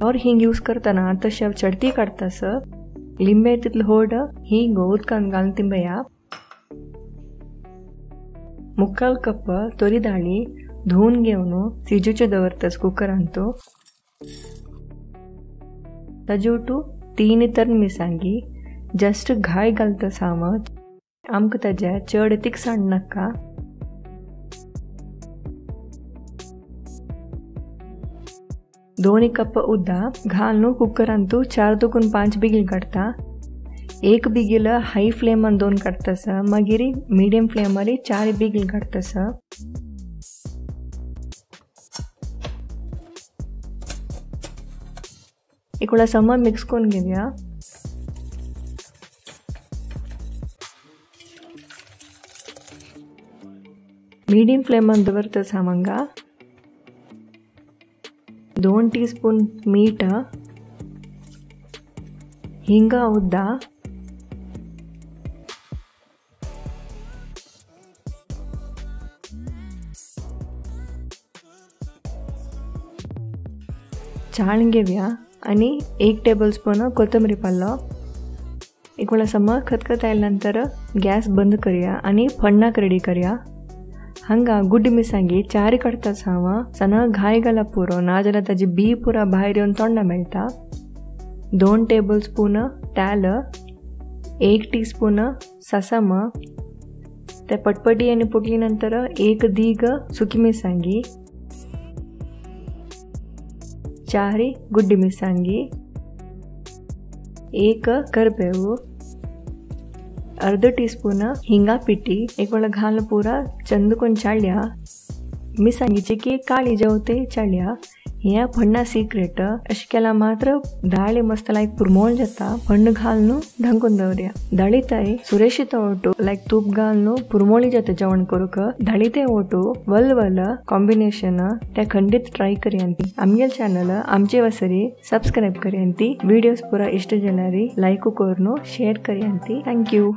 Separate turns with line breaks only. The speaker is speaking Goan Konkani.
और हिंग यूज करताना तशें चडती काडतास लिंबे तितलो होड हिंग उदकान घालून तिंबया। मुक्काल कप तोरी दाळी धुवन घेवन शिजूचे दवरतस कुकरांतु। ताजे 3 तर मिरसांगी जस्ट घाय घालतस हांव, आमकां ताजे चड तिखसाण नाका। दोन कप उदक घालून कुकरांतु 4 दुकून 5 बिगील काडता। 1 बिगील हाय फ्लेमान 2 काडतास, मागीर मीडियम फ्लेमार 4 बिगील काडतास। एक समा मिक्स करून घेऊया। मीडियम फ्लेमान दवरतास हांगा 2 टीस्पून मीठ, हिंगा उद्दा, चाळून घेऊया आणि 1 टेबलस्पून कोथिंबीर पालो। एक वेळा समा खतखत आयल्यानंतर गॅस बंद करूया आणि फण्णाक रेडी करूया। हांगा गुड्डी मिरसांगी 4 काडतास हांव, सना घाय घाला पुरो, ना जाल्यार ताजी बी पुरा भायर येवन तोंडा मेळटा। 2 टेबलस्पून तेल, 1 टीस्पून ससम, ते पटपटी आनी फुटली नंतर 1 दीग सुकी मिरसांगी, 4 गुड्डी मिरसांगी, 1 करबेव, अर्ध टीस्पून हिंगा पिठी, एक वेळा घालून पुरा चंद कोण चाळ्या मिरसांगीची की काळी जेवते चाळ्या। ह्या फण्णा सिक्रेट अशें केल्यार मात्र दाळी मस्त लायक पुरमोळ जाता। फण्ण घालून ढांकून दवरया। दाळी ताई सुरेशित ओटू लायक तूप घालून पुरमोळी जाता जेवण करूंक। दाळी ते ओटू वल वल कॉम्बिनेशन त्या खंडीत ट्राय करयांती। आमगेल चॅनल आमचे वसरी सबस्क्राईब करयांती। व्हिडिओज पुरा इष्ट जाल्यार लायक करून शेअर करयांती। Thank you.